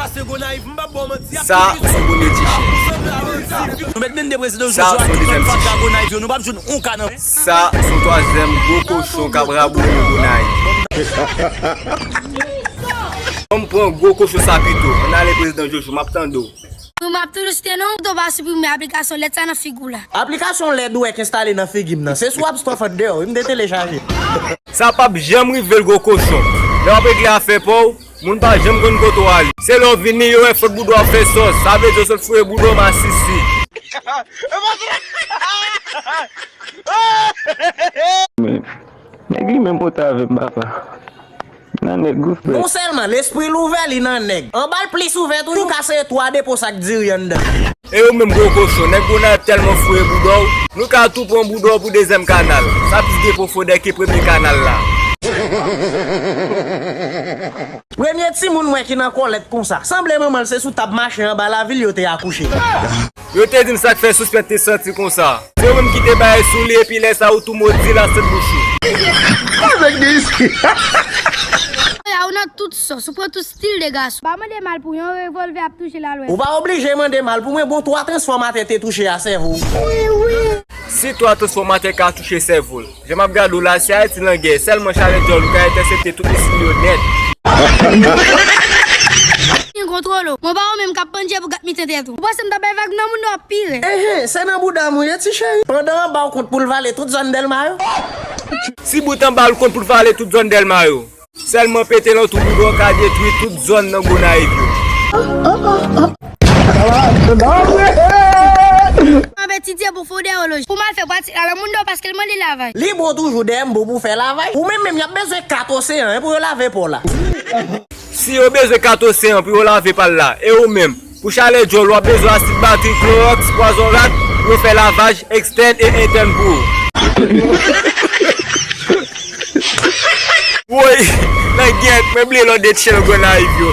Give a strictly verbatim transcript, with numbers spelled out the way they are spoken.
Pase Gonayiv, m p ap ba w manti. Sa se yon premye ti chen. Nou met menm de prezidan Jojo ak tout lòt fatra Gonayiv yo, nou p ap jwenn yon ka nan. Sa se yon twazyèm gwo kochon k ap raboure nan Gonayiv. Ban m pran gwo kochon sa pito. Ann ale prezidan Jojo, m ap tande w. Wi, m ap toujou site non, tou pa siprime aplikasyon lèt sa nan figi w la. Aplikasyon lèt ou wè k enstale nan figi m nan, se sou App Store Thunder wi m te telechaje. Sa p ap janm rive l gwo kochon. Lè w ap regle afè pa w, moun pa janm konn kote w ale. Se lè w vini, yo wè fout bouda w ap fè sòs. Sa vle di yo sot foure bouda w masisi. Men, nèg li menm pote avè m, papa. Nan nèg ou frè. Non sèlman lespri l ouvè, li nan nèg. Anba l plis ouvè toujou, ka sere twa depo sak diri anndan. E yo menm gwo kochon, nèg Gonayiv tèlman foure bouda w, nou ka tou pran bouda w pou dezyèm kanal. Sa plis gen pwofondè ke premye kanal la. Premye timoun mwen ki nan kòlèt konsa. Sanble manman l se sou tab mache anba lavil yo te akouche. Yo te di m sa k fè Suspèk te santi konsa. Se ou menm ki te bay sou li epi lè sa ou tou modi l a sèt bouch ou. Avèk de iskri. Ya ou nan tout sòs, ou pran tout stil de gason. Pa mande mal pou yon revòlvè ap touche lalwès. Ou pa oblije mande mal pou mwen, bon twa transfòmatè te touche a sèvo w. Si twa transfòmatè ka touche sèvo l. Jan m ap gade w la, si Ayiti nan gè, sèlman chalè djòl ou ka entèsepte tout misil yo nèt. Yon kontwolo, mwen pa ou menm k ap pandje pou gat mitan tèt ou. Ou panse m t ap bay vag nan moun nan w ap pi rèd. Enhen, se nan bouda m ou ye ti cheri. Pandan anba w kont pou l vale tout zòn Dèlma yo. Si bout anba l kont pou l vale tout zòn Dèlma yo. Sèlman pete nan twou bouda w ka detwi tout zòn nan Gonayiv yo. M ap etidye pwofondewoloji pou m al fè pratik la nan moun nan paske l mande lavaj. Li bon toujou dèyè m bon pou fè lavaj. Ou menm menm y ap bezwen kat oseyan en pou yo lave pa w la. Si yo bezwen kat oseyan pou yo lave pa l la, e ou menm? Pou chalè djòl w ap bezwen asid batri, klowòks, pwazon rat pou yo fè lavaj ekstèn e entèn pou ou. Woy, langyèt, mwen bliye lòt de ti chen nan Gonayiv yo.